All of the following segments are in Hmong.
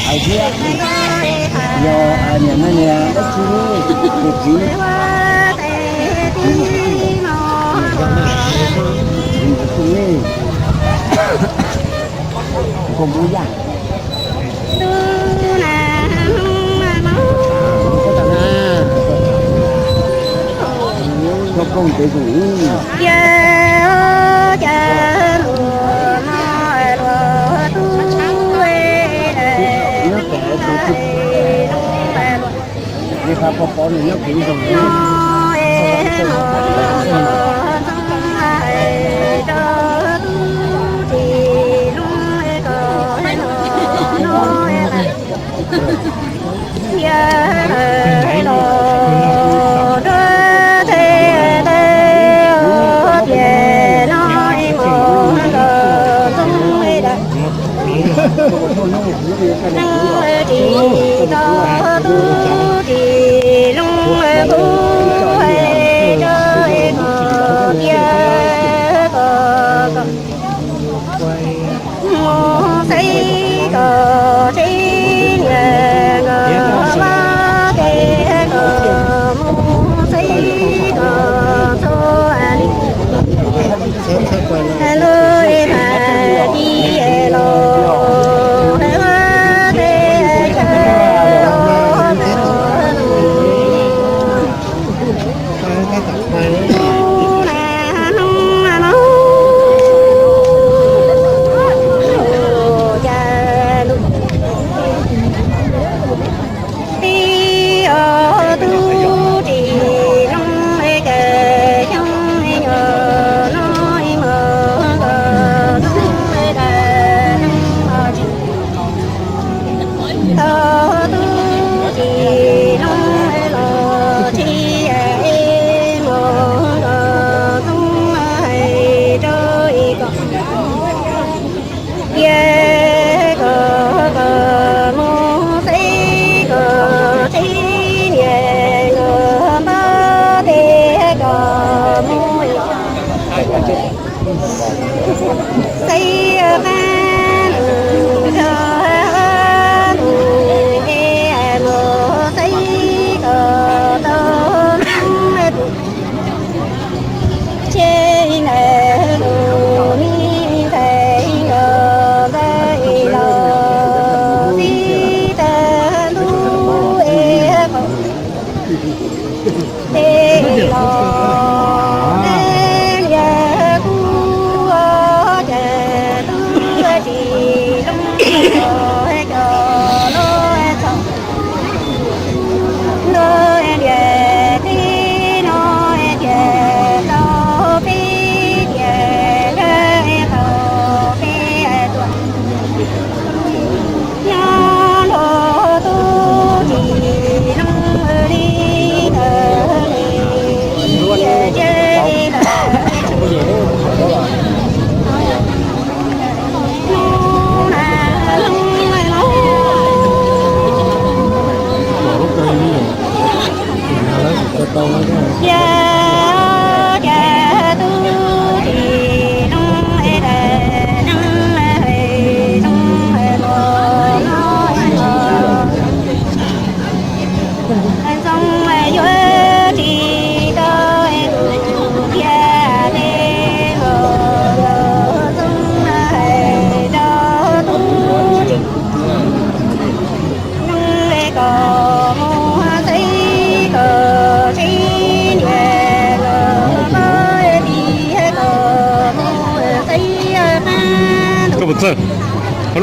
Hais thiab, yog niam no niam dab tsi ne, tus txiv, txiv mus, txiv mus tus ne, koj mus yaj. Koj koj tes tus ub.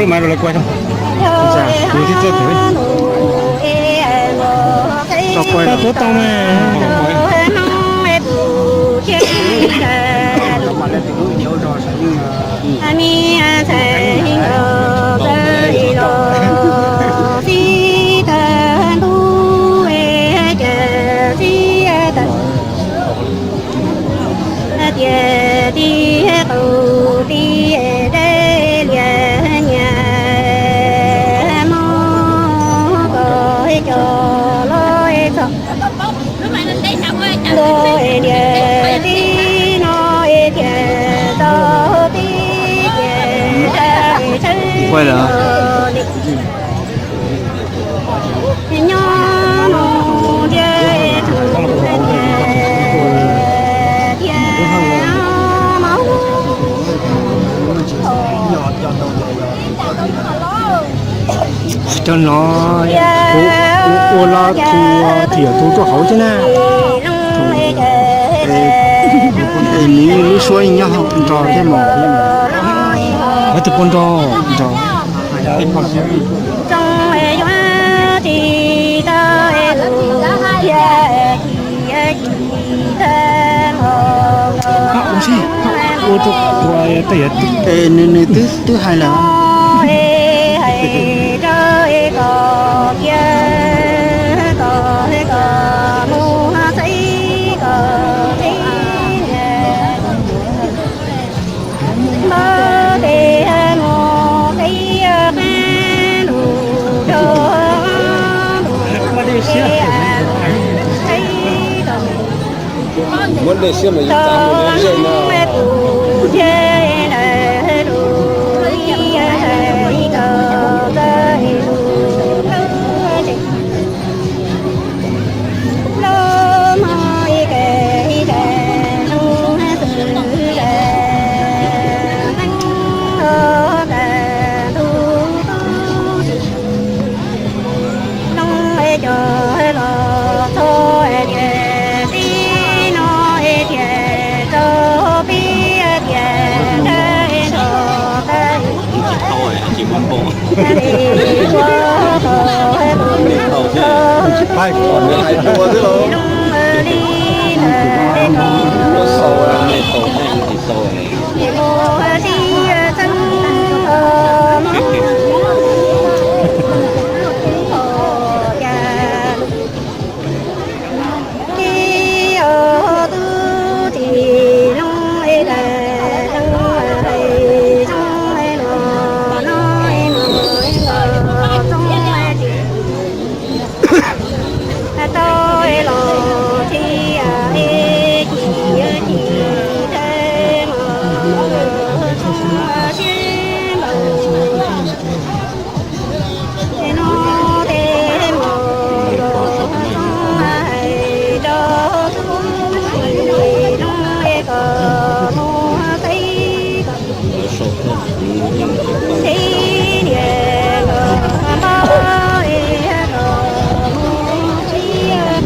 Mas rau lawv quay. Tus thiab txawj thwv. Tau quay. Tau tuav tau mas. Tias tib qus tib dej lias nyias mus kom cov loj txhom ntua lias tib no tias tau tib ces sawv sawv li. Nyob mus thiab tsis thiab thiab no. Tsis tau no, kuv ua los thaum twg tus tuaj hauv xwb na. Nws lub suab nyob nrog thiab mas. Tus puas nrog nrog. Ua rau tua tej yam. Nws nws twb twb hais lawm. Muab dej siab mas yus txav mus lub zej no. Noj cov los txog tias tib no es tias rau peb tias dab nrog tab. Li ntawd es mus txeeb os, mus txeeb os cas. Ib ob tug tsis zoo es tas zoo hais zoo no no es mus es los txoob tsis tau es los tsis es ci ci thiab mas txoob siab npaum no tes mus los txoob hais rau tub no es kom mus teb kom teb niam kom npaj es kom mus teb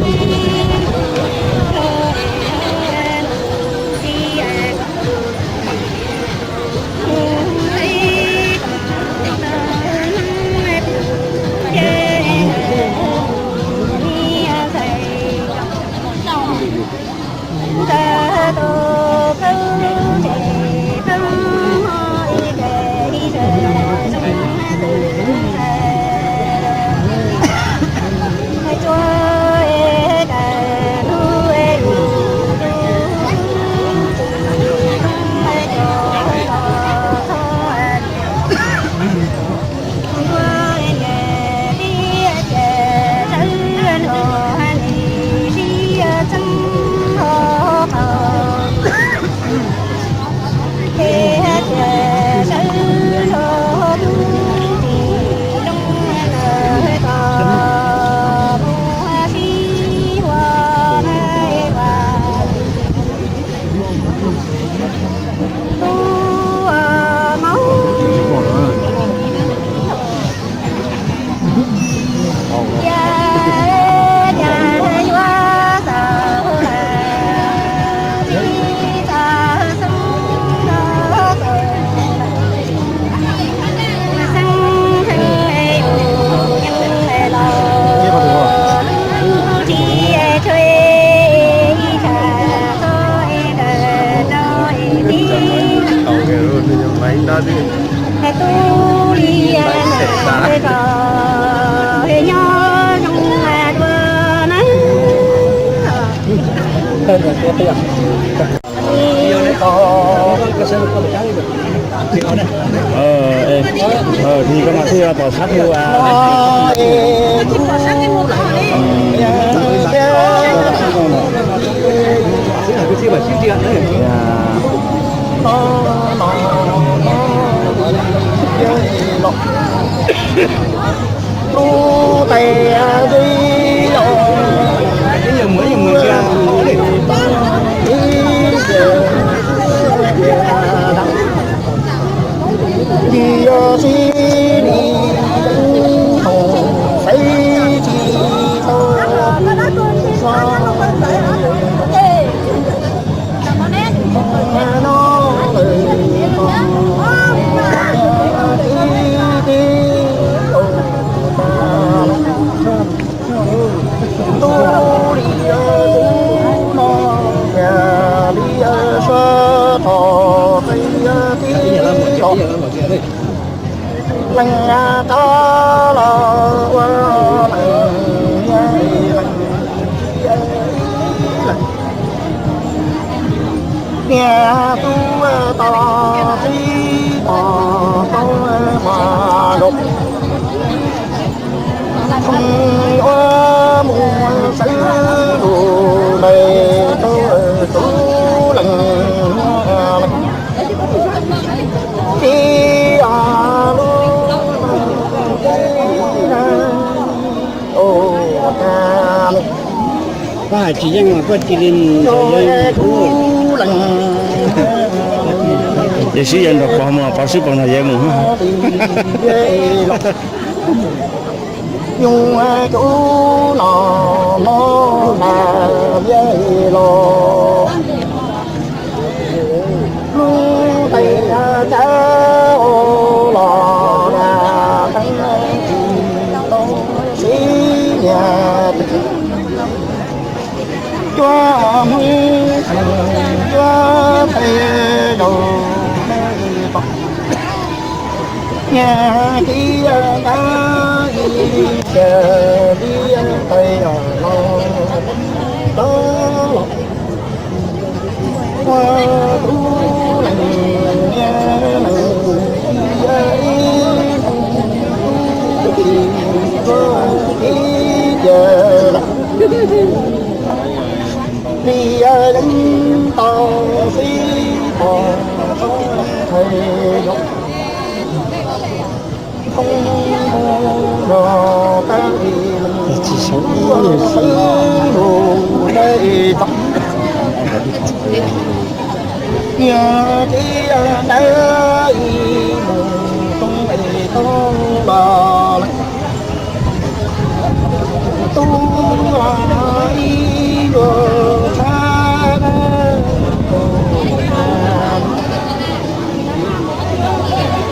Tub li ko, nyob zoo dua na. Hnub no mas thiaj yog tom sab hu ua. Lub tes tib los, ib ces cia sib li, xaiv tsis tau. No lawm, tib tib, tub li tub no, yam li sab tod qi tib los, leej qab los ua leej, leej niag tub tau qib tog tau mas los, ua mus sawv lus ntais rau tub leej, tib lub, koj hais tsis yeej mas koj cia li mus. Yog sib yaws nrog pog mus, pog sib pog nrog yawg mus. Nyuj cub no no na, yawg los lub tes cab los na, teeb tsis tau sib niag cuab hmoob, cuab peb zaug, nyias cia ntab ib ce li tais los, los ua tub leej niag leej cia ib mus, ib ce li yeej tau sib pog thawj zaug. Thoob mus los tab ib leeg, sawv lus tab ib tog, nyias cia ntab ib mus, thoob ib tog los lawm. Tub ib yuav tshab,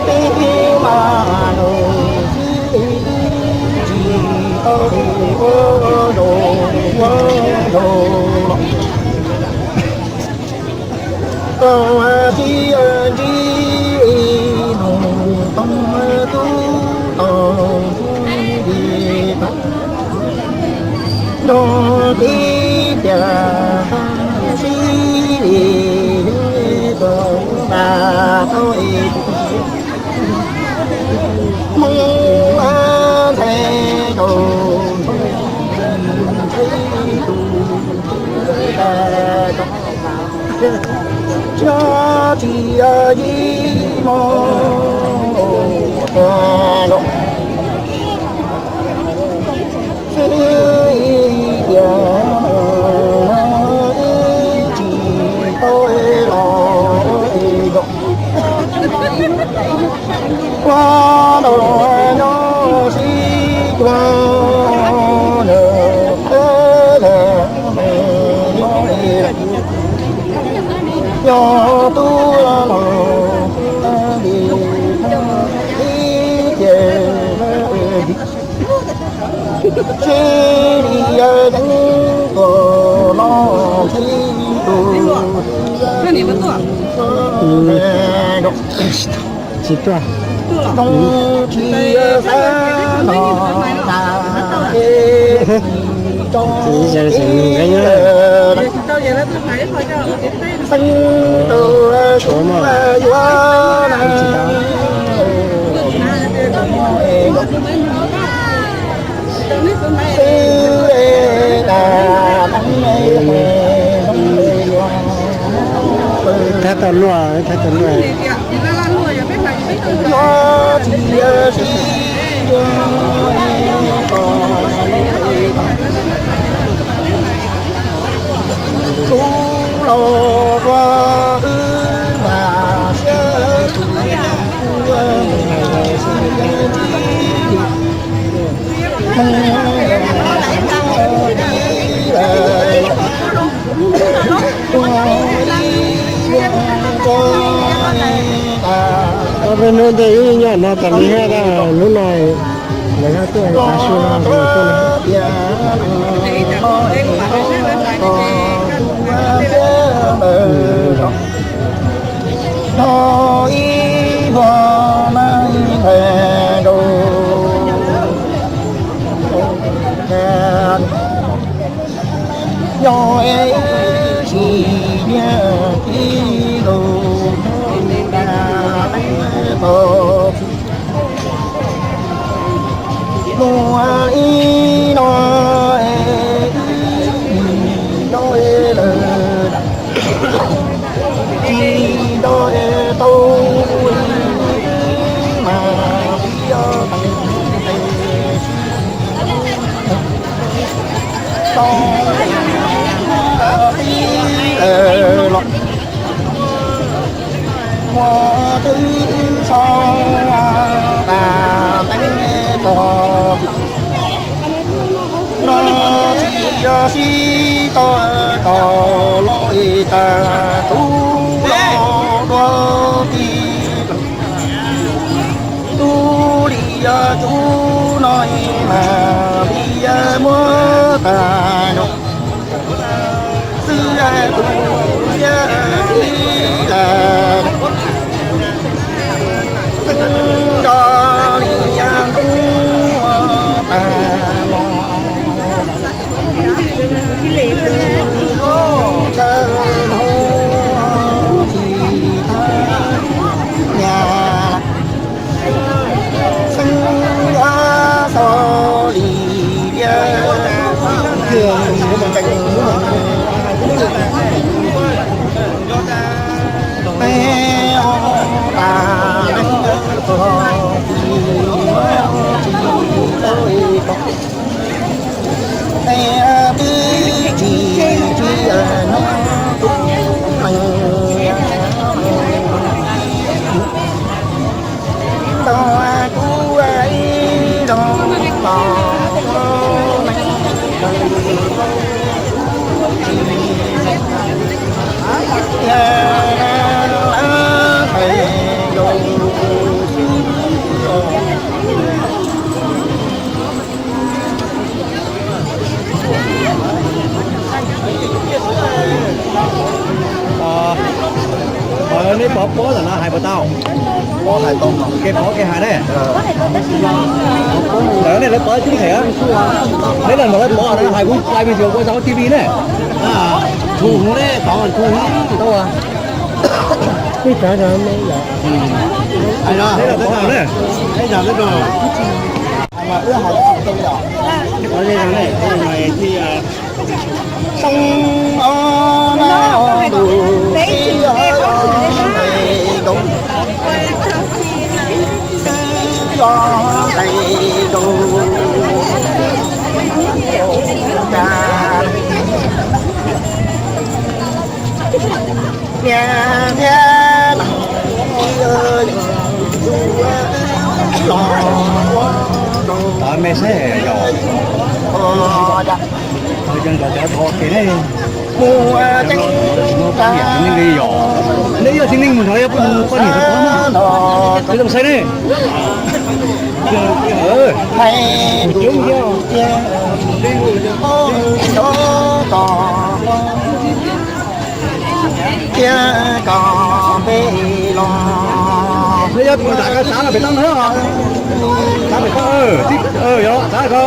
peb mas los tsis tau ua zaus ua zaus los, tau tsis ntsib mus tau tub tau li tau. Nrog tib tiam sib li, tau mas tau ib, Hmoob ntxhais rau ntxhais tus tsis tsis yog ib hmos los, sib tias tsis tau los zaum, ua ntau nyob sib cuag nws, yog tub los ib ce, sib li yeeb tuaj los sib tus. Tsis tuaj. Tsis zaws xeem nqeeb na. Tshuav mas. Tsis tau. Thab tau luaj, thab tau luaj. Ob peb hnub ntej wb nyob no tas li thiab, hnub no lawv ho tuaj tas su no tuaj. Noj ib hmo na ntawd rau nyob ib sim niag tib lus tau muaj ib no es ib no es lawm tsis nto es tau mas pib os tais tau qib los ua twb so tas teeb tog no tsis yog sib tog tog los tas tub los dua ti tub li yog tub no mas li muab tas no xwb tus yaj li las xwb nto li yaj ntub tas los chaw no tsis tag nyas xwb xo li liab. Peb os tas neej txog tsis tau tau peb twb tsis tsis no tub neeg tau kuv ib zoo los neej tsis tiag na lawv pais yau xwb os. Nej pov pob ntawm no hais puas tau? Kev pov kev hais ne. Ntawm nej lawv pov tib hais. Neb los ntawm lawv pov no hais kuv pais me ntsis ua tau T V ne. Tau. Neb los pov ne. Xoo o na o ntus xib o nqe nkaus, xib o nqe nkaus tas niag thiab los ua rau me seb yog. Mus ceeb, nej yog txiv neej mus nrog poj niam rau pov no, txiv zoo saib ne. Hais coob thiab. Thiab kom npe los. Nram ko xav pem toj no, xav pem toj, yog xav ko.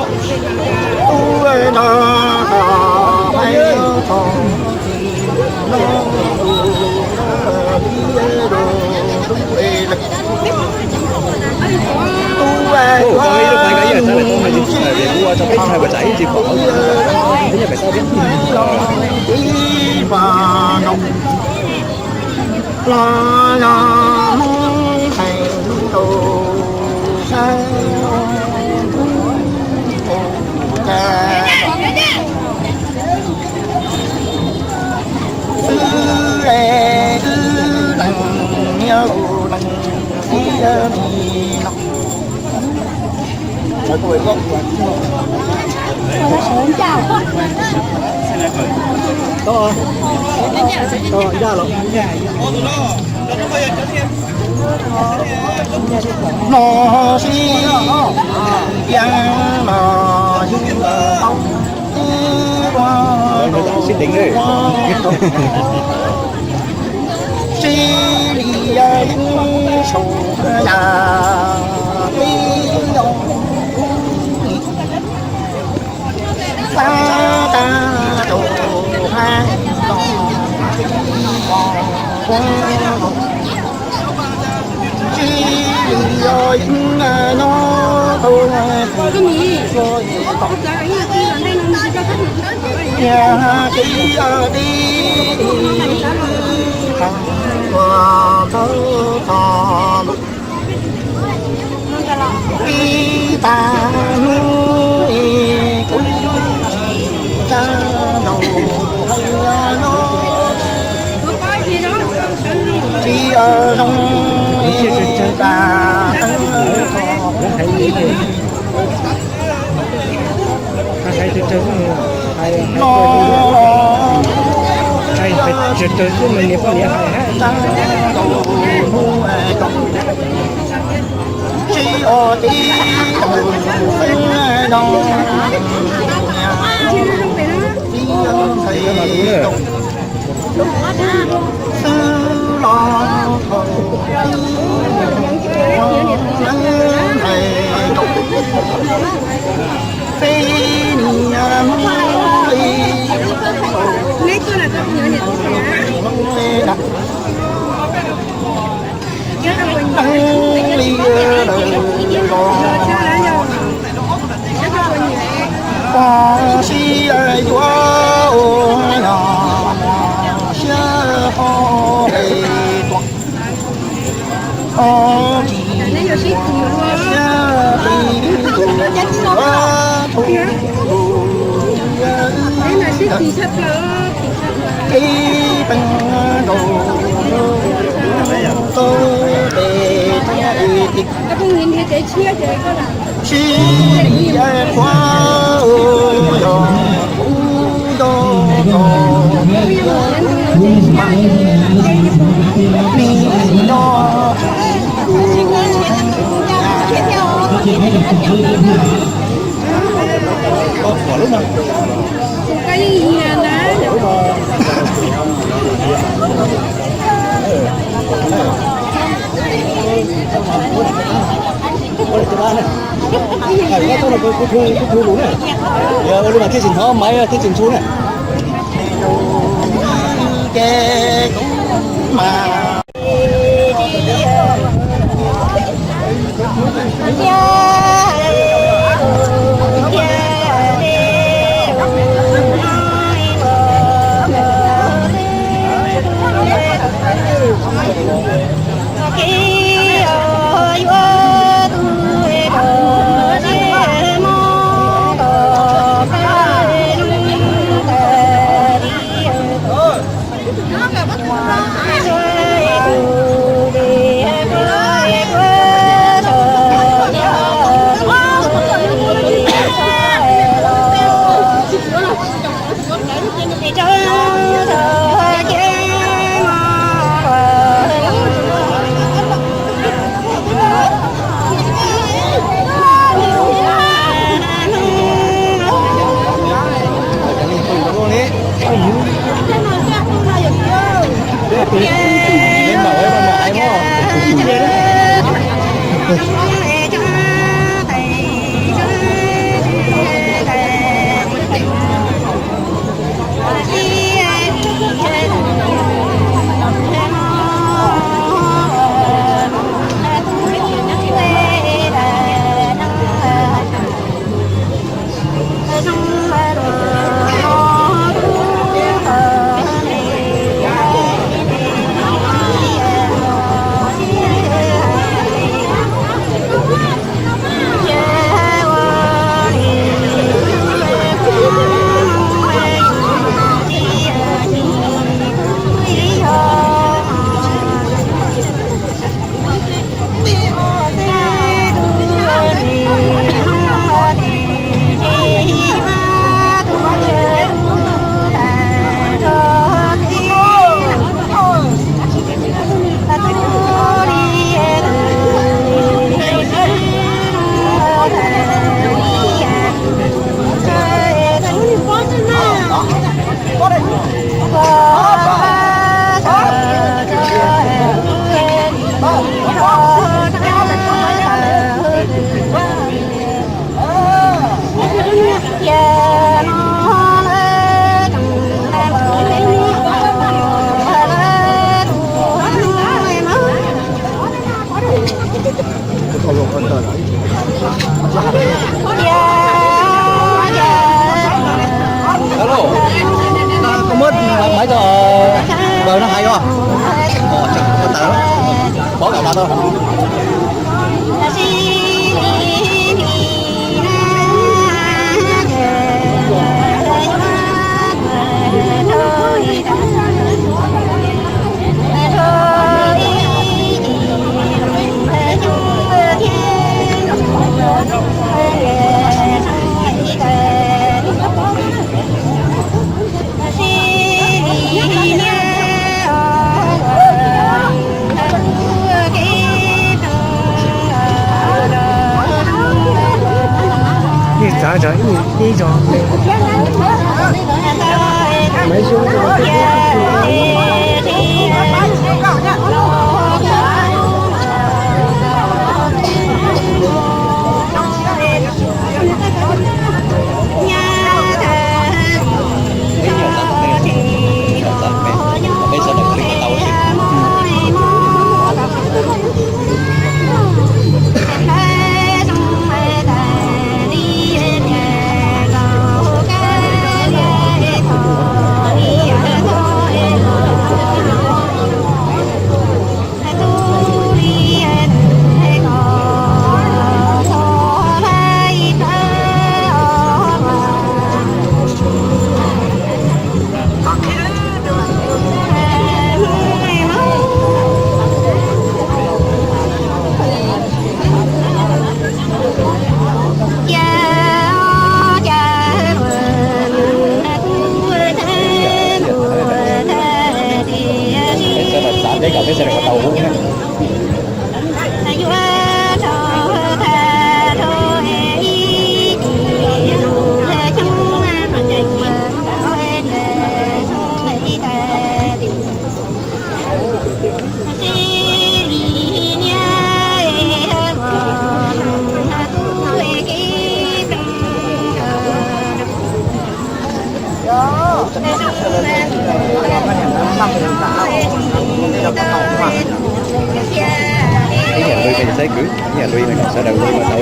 No sib yeej no yeej tau, sib deev. Sib li yeej sau yam li no. Xav tag rau hais los, tsis yog yeej no tau, tsis yog yeej tau, yog tsis yog tib, tau tau tau. Ib tag hnub kuv tsis tsa ntaus hais no, tsis zoo tas qeeb tso. Hais tsawg tsawg xwb, hais, hais tsawg tsawg xwb mas niam poj niam hais hab. Tsis ua tib zoo, tib zoo hais xwb los thaum hais rau peb niam hmoob li. Neeg li lawm los pom sib yuav ua los siab ho hais tuaj, ho tsis siab li tus ua tus tus ib teev nkaus tau pes tau ti. Sib li qhuav yog kuv nco txog kuv mas, nim no Thiaj tsis hnov maiv thiaj tsis ntxhu na. Alo, koj muab maiv rau vawg no hais os. Pov kam tas tau. Ib txav tso ib zog. Ib yam nkaus peb saib kwv, ib yam nkaus peb sawv daws ua li mas tau.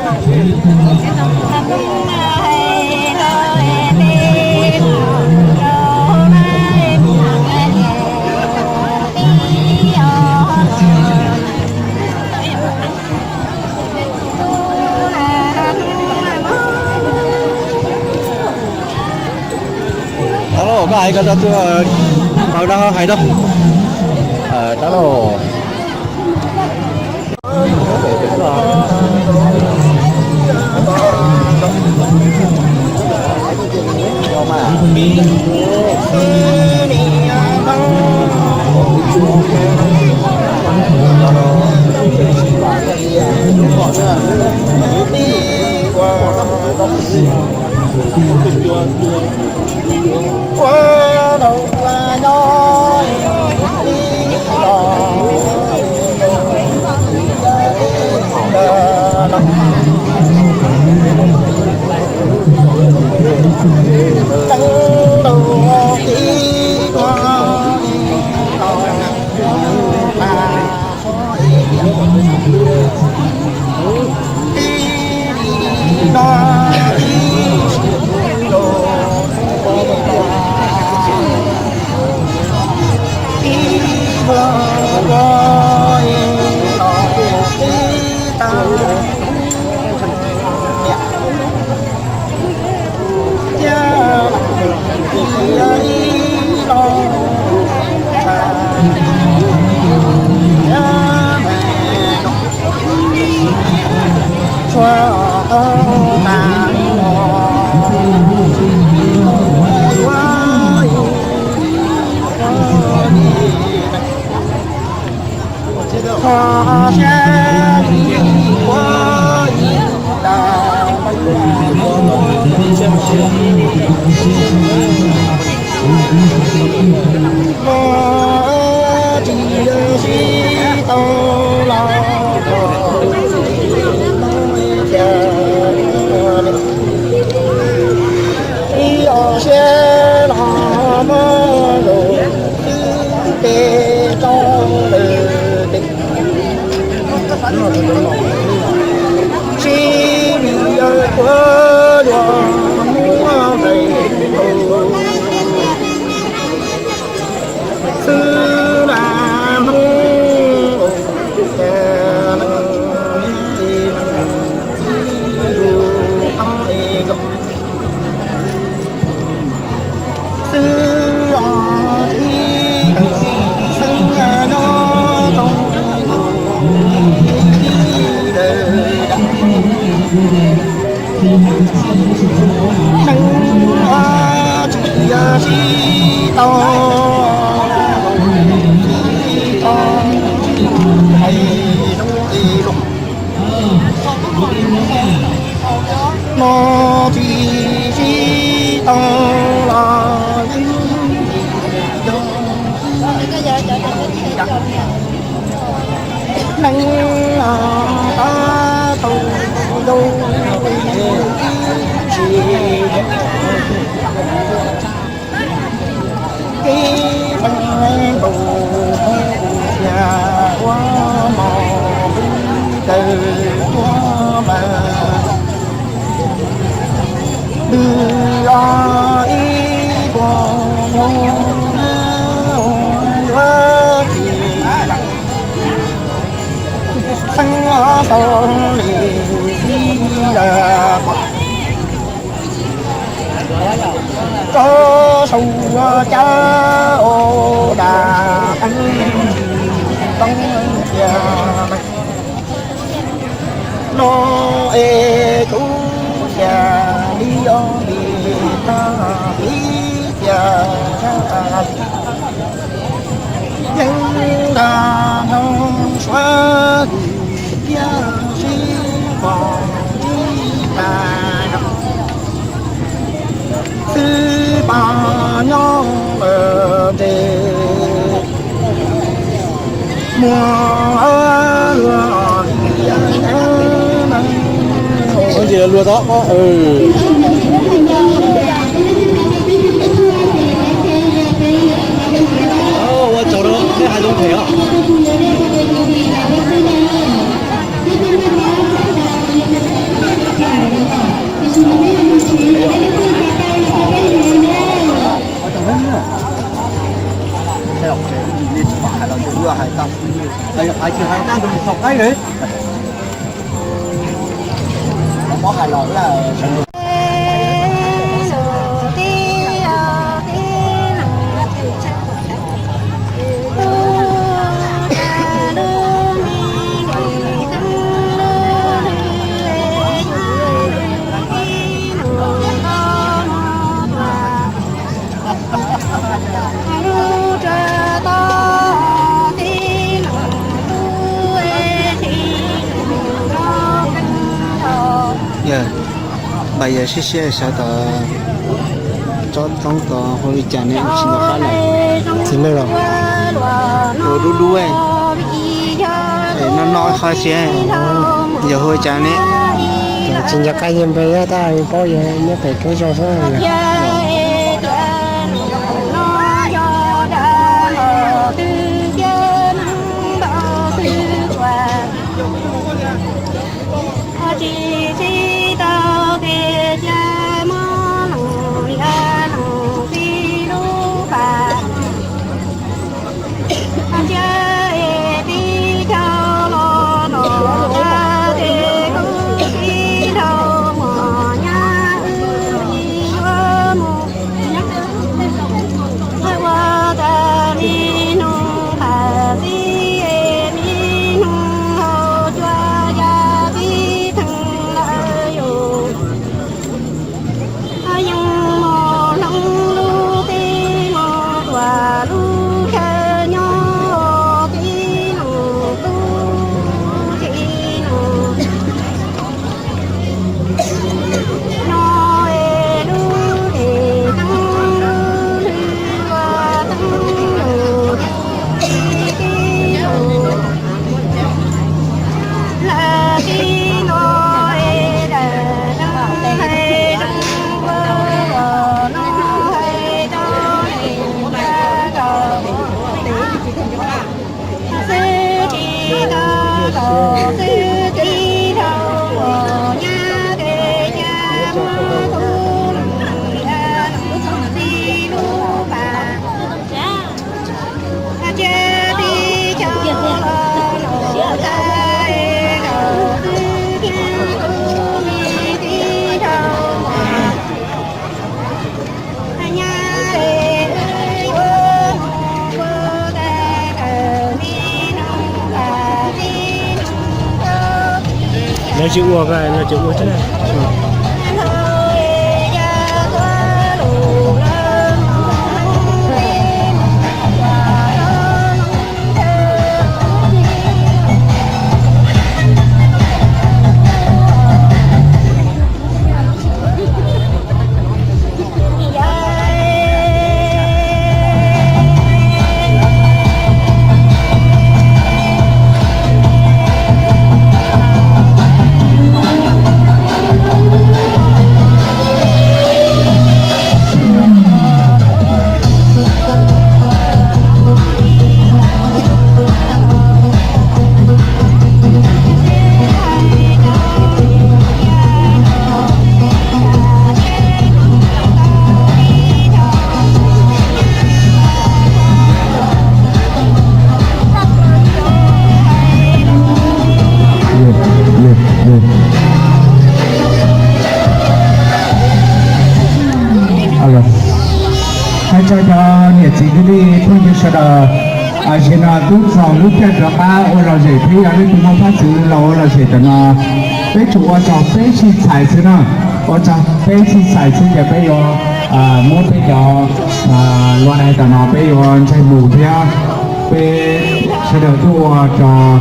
Alo, koj hais ko rau tus hauv no hais rau. Alo. No es kuv xya li os li tag li xya, yeej nrog noo suav li thiab sib pom ntsib tas zog. Xwb pom nyob lawm nres muag luag. Ntsis luag tod. Ua tsaug rau nej hais zoo phem os. Yog, npaj yog siab siab sawv tod, tsob roob tod hu li cas ne, tsis nco qab lawm. Txiv neej los? Hu dub dub, no no qhov siab, yog hu li cas ne? Tsis nco qab yeej npe tab paub yog nyob pem roob zos xwb. Lawv tsis ua, lawv tsis ua thiab. Hais tso cov niam txiv kwv tij phooj ywg sawv daws, tam sim no twb txog lub caij rov qab ua lom zem thiab, yog leej twg muaj phab ntxwv los ua lom zem tam no, peb tsuas ua txog peb sij txhais xwb na, ua txog peb sij txhais xwb ces peb yuav muab peb cov luag dais tam no peb yuav ntsaig mus thiab. Peb sawv daws tuaj ua rau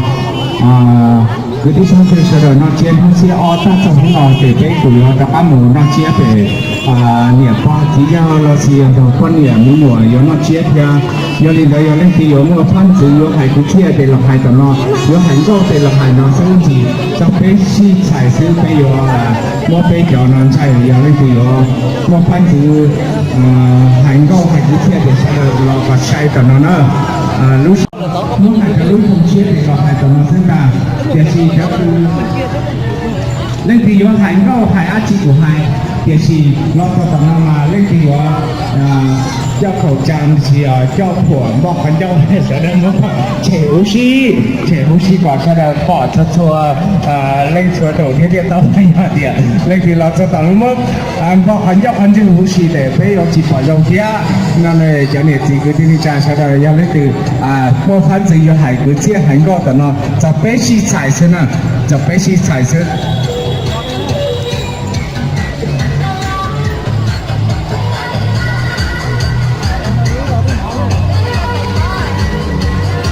kwv tij phooj ywg sawv daws noj tsiab hnub xiab ob tag txog hnub no ces peb kuj yuav rov qab mus noj tsiab pem niam pog txiv yawg los sis yog poj niam me nyuam yuav noj tsiab thiab. Yog li ntawd yog leej twg yuav muaj phab ntxwv yuav hais kwv txhiaj tes los hais tam no, yuav hais nkauj tes los hais no xwb, ntxim txog peb sij txhais xwb peb yuav muab peb cov no ntsaig. Yog leej twg yuav muaj phab ntxwv hais nkauj hais kwv txhiaj tes sawv daws los kom sai tam no na. Lub sij hawm muab hais rau lub xyoo tshiab tes los hais tam no xwb ntag. Tiam sis cov kws leej twg yuav hais nkauj hais dab tsi kuj hais. Tiam sis los txog tom no mas leej twg yuav coj khaum cam los sis coj phuam npoj qhov ncauj, sawv daws muab tshem huv si, tshem huv si kom sawv daws pom txhua txhua leej txhua tus thiab thiaj tau paub hais tias leej twg los txog tom no muab npoj qhov ncauj qhov ntswg huv si ces peb yuav tsis pom zoo thiab no. Cov niam txiv kwv tij neej tsa sawv daws, yog leej twg muaj fab ntxwv yuav hais kwv txhiaj hais nkauj tom no, txog peb sij txhais xwb na, txog peb sij txhais xwb.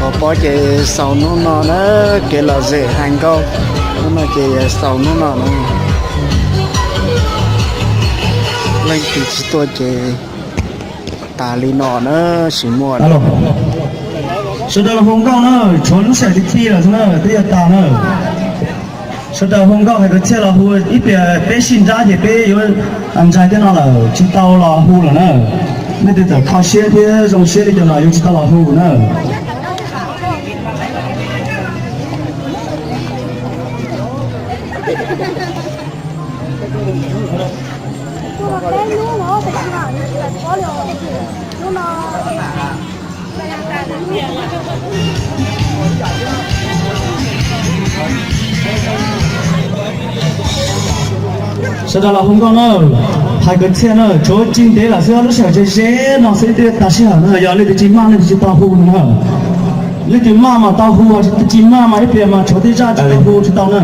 Pov pov ces xaus hnub no na, kev lom zem hais nkauj hnub no ces xaus hnub no na. Leej twg tsis tuaj ces tas li no na, tsis muaj. Sawv daws los hu nkauj na, tshuav lub sij hawm thib thib lawm xwb na, twb yuav tas na. Sawv daws hu nkauj hais kwv txhiaj los hu ib pliag peb sij nrab ces peb yuav ntshai tej no lawm tsis tau los hu lawm na. Nej tus txawm kho siab thiab zoo siab li cas los yuav tsis tau los hu na. Sawv daws los hu nkauj na, hais kwv txhiaj na, tshuav tsis ntev lawm xwb, lub sij hawm ze ze no xwb twb tas sij hawm na, yog leej twg tsis maj leej twg tsis tau hu na. Leej twg maj mas tau hu, tsis maj mas ib pliag mas tshuav tej zaj tsis tau hu tsis tau na.